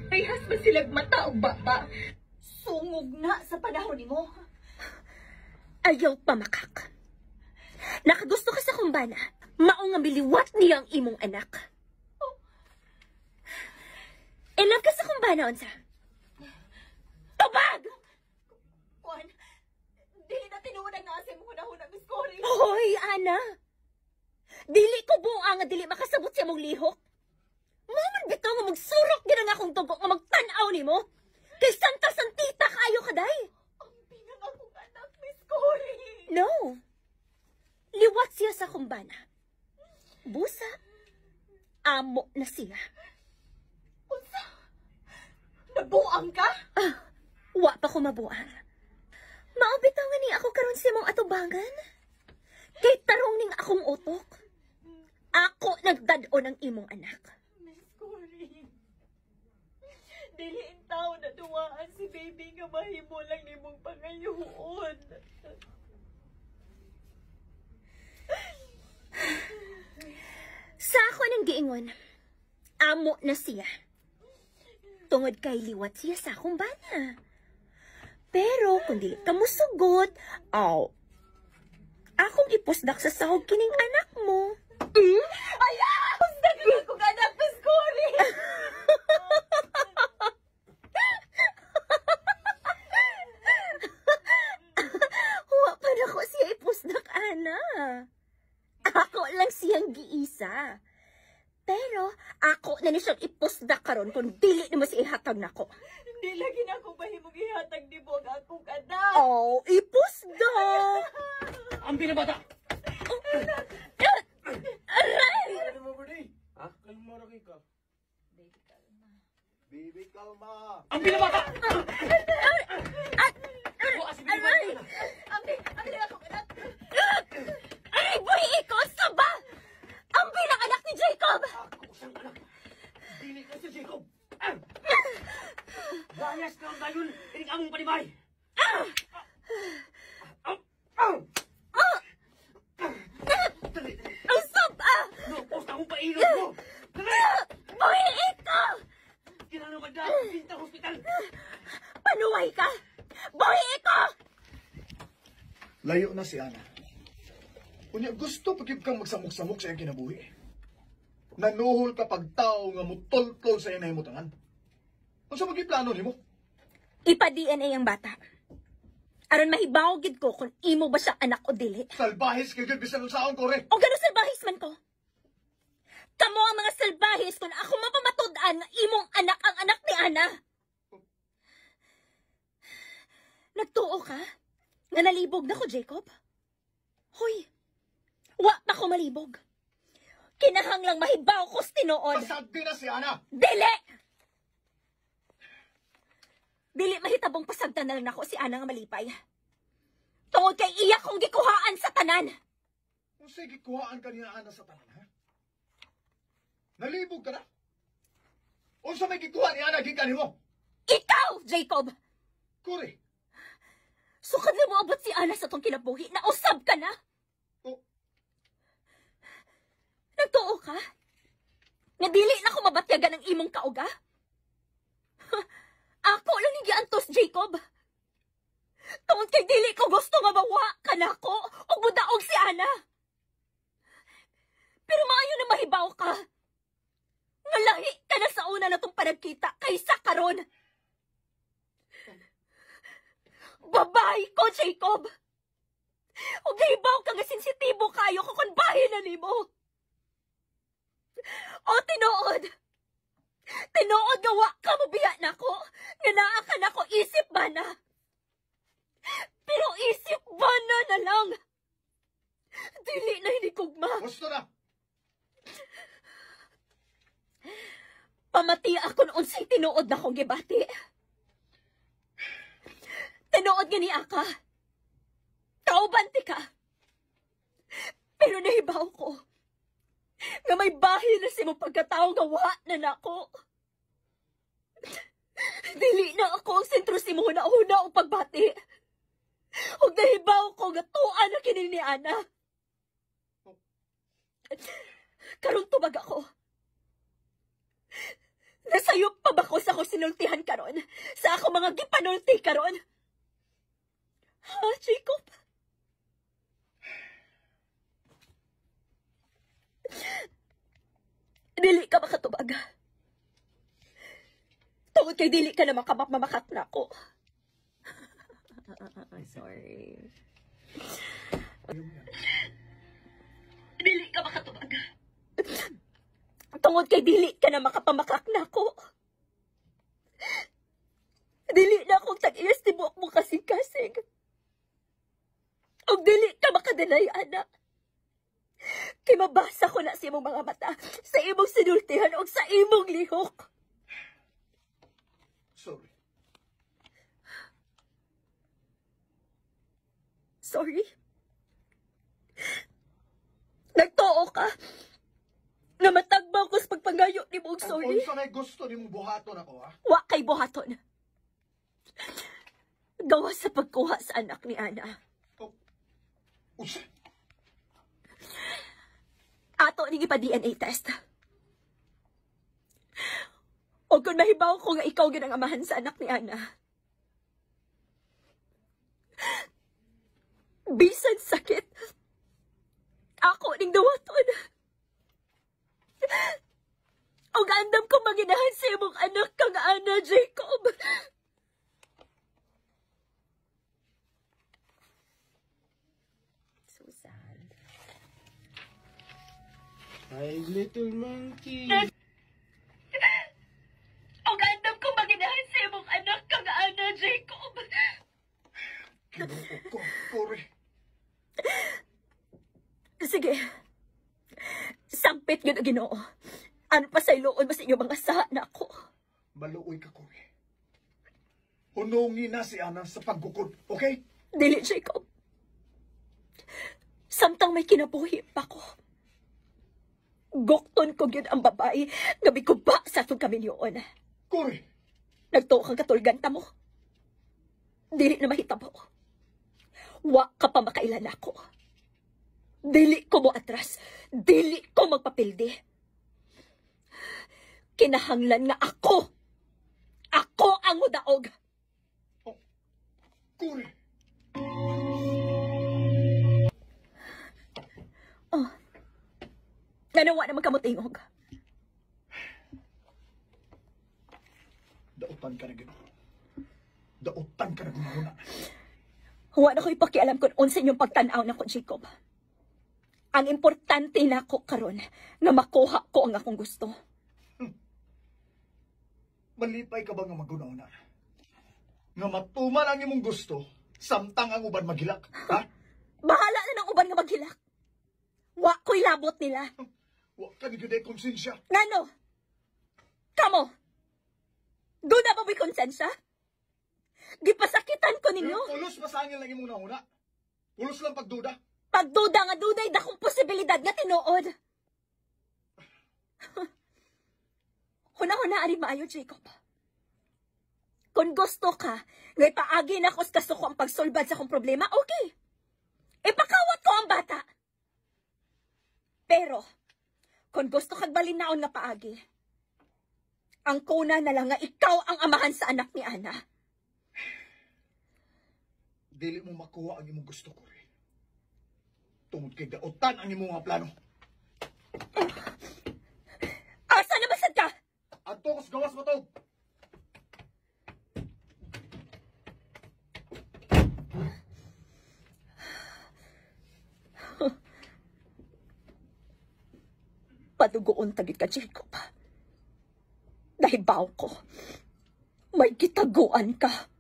Parehas man silag mata og baba. Sungog na sa panahon nimo. Ayaw pamakak. Nakagusto ka sa kumbana, mao nga miliwat niya ang imong anak. Oh. In love ka sa kumbana, unsa? Tubag! Kuan, dili na tinuod ang naa sa imong hunahuna, Miss Cory. Hoy, Ana! Dili ko buang nga dili makasabot sa imong lihok. Mao man bitaw nga magsurok gid ang akong dugo nga magtan-aw nimo. Kay Santa Santita kaayo ka day. Ang pinang akong anak, Miss Cory. No. Liwat siya sa kumbana. Busa, amo na siya. Unsa? Nabuang ka? Ah, wa pa ko mabuang. Mao bitaw nga ni ako karon sa imong atubangan. Kay tarong ning akong utok. Ako nagdad-on ang imong anak. Miss Cory, dili intaw na duwaan si baby nga mahimo lang nimong pangayuon. Sa ako nang giingon, amo na siya. Tungod kay liwat siya sa akong bana. Pero kung dili ka musugot, aw, akong ipusdak sa sahog kining anak mo. Mm? Ayaw! Pusdak na akong anak, Miss Cory! Wa pa na ko siya ipusdak, Ana. Ako lang siyang giisa. Pero ako na ni siyang ipusdak karon kung dili nimo siya ihatag nako. Hindi lagi na ako mahimong ihatag ni Bog akong anak. Oh, ipusdak! Ang binabata! Aray! Ano mo, Bernie? Ha? Kalma ra kay ka. Baby, kalma. Ang binabata! Aray! Ambi, ambi na akong anak. Aray, boy, ikaw sa ba? Ang bilang anak ni Jacob! Ako siyang anak. Dili ka si Jacob. Ah! Layas ka ngayon, ining among panimay. Ah! Ah! Ah! Dali, dali. Ang saba! No, post akong pailog mo. Dali! Boy, ikaw! Kinano ka na? Bintang hospital. Panuway ka! Boy, ikaw! Layo na si Ana. Unya, gusto pagib kang magsamok-samok sa iyang kinabuhi. Nanuhol ka pag tao nga mutoltol sa iyang nahimutangan. Unsa maging plano nimo? Ipa-DNA ang bata. Aron mahibaw gid ko kung imo ba siya anak o dili. Salbahis kay gyud bisan unsaon, Kore. O gano'n salbahis man ko. Kamo ang mga salbahis kung ako mapamatud-an nga imong anak ang anak ni Ana. Nagtuo ka? Nga nalibog na ko, Jacob? Hoy, wa pa ko malibog. Kinahanglang mahibaw ko sa tinuod. Pasagdi na si Ana! Dili! Dili mahitabong pasagdan na lang nako si Ana nga malipay. Tungod kay iya kong gikuhaan sa tanan. Kung sige, gikuhaan ka niya Ana sa tanan, ha? Nalibog ka na? Unsa may gikuha ni Ana gikan nimo? Ikaw, Jacob! Kuri! Sukad na mo abot si Ana sa tong kinabuhi, nausab ka na! Oh. Nagtuo ka? Nga dili na ko mabatyagan ang imong kauga? Ako lang ni giantos, Jacob. Tungod kay dili ko gusto nga mawa ka nako ug mudaog si Ana. Pero maayo na mahibaw ka. Nga lahi ka na sa una na tong panagkita kaysa karon. Babae ko, Jacob. Ug nahibaw ka nga sensitibo kayo ko kung bahin na nimo. O tinuod. Tinuod nga wa ka mobiya nako, nga naa ka nako isip ba na? Pero isip ba na na lang? Dili na hinigugma. Gusto na! Pamati ako noon sa'y tinuod na kong gibati. Tinuod nga ni Aka. Kauban ti ka. Pero nahibaw ko nga may bahin na si mo pagkatao nga wa na nako. Dili na ako ang sentro si mo na una o pagbati. Ug nahibaw ko nga tuwa na kini ni Ana. Karon tubag ako. Nasayop pa ba ko sa akong sinultihan karon? Sa ako mga gipanulti karon? Ha, Jacob? Dili ka makatubag. Tungod kay dili ka na makamamamakak na ako. Sorry. Dili ka makatubag. Tungod kay dili ka na makapamakak na ako. Dili na akong tag-iyas tibuok mo kasing-kasing. Og dili ka makadenay, anak. Kay mabasa ko na sa imong mga mata, sa imong sinultihan og sa imong lihok. Sorry. Sorry? Nagtuo ka? Namatagbaw ko sa pagpangayo ni mong sorry. Unsa may gusto ni mong buhaton ako, ha? Wa kay buhaton. Gawa sa pagkuha sa anak ni Ana. Oh. Unsa? Ato ning ipa-DNA test. O kung mahibaw ko nga ikaw gyud ang amahan sa anak ni Ana. Bisan sakit, ako ning dawaton. Og andam ko maginahan sa imong anak kang Ana, Jacob. So sad. Hi, little monkey. Og andam ko maginahan sa imong anak kang Ana, Jacob. Kinuo ko, Cory. Sige. Sampit yun ang Ginoo. Ano pa sa iloon mas inyong mga saha na ako. Maluoy ka, Cory. Hunungin na si Ana sa paggukod, okay? Dili, Jacob. Samtang may kinabuhi pa ko. Gukton ko yun ang babae nga mikuba sa atong kaminyoon. Cory! Nagtuo kang katulgan ta mo. Dili na mahitabo. Wa ka pa makailan ako. Dili ko mo atras. Dili ko magpapildi. Kinahanglan nga ako. Ako ang mudaog. Oh, Cory! Oh. Nanawa naman kamutingog. Dautan ka na Ginoo. Dautan ka na gunahuna. Huwa na ko ipakialam kung unsa inyong pagtan-aw na ko, Jacob. Ang importante na ako karon nga makuha ko ang akong gusto. Malipay ka ba nga magunahuna? Nga matuman ang imong gusto, samtang ang uban maghilak, ha? Bahala na ng uban nga maghilak. Wa ko'y labot nila. Wa ka ni gyud konsensya. Ngano? Kamo? Doon na ba may konsensya? Gipasakitan ko ninyo. Pero pulos masangil lang imong nahuna. Pulos lang pagduda. Pagduda nga duday dakong posibilidad nga tinuod. Huna-huna ari maayo, Jacob. Kung gusto ka, nga ipaagi na ako sa kasuko ang pagsulbad sa akong problema, okay. Ipakawat ko ang bata. Pero, kung gusto kag balinaon nga paagi, ang kuna na lang nga ikaw ang amahan sa anak ni Ana. Dili mo makuha ang imong gusto, Cory. Tungod kay daotan ang imong mga plano. Asa na basad ka? Adto ko sa gawas matog. Padugoon tagit ka, Jacob. Nahibaw ko. May gitaguan ka.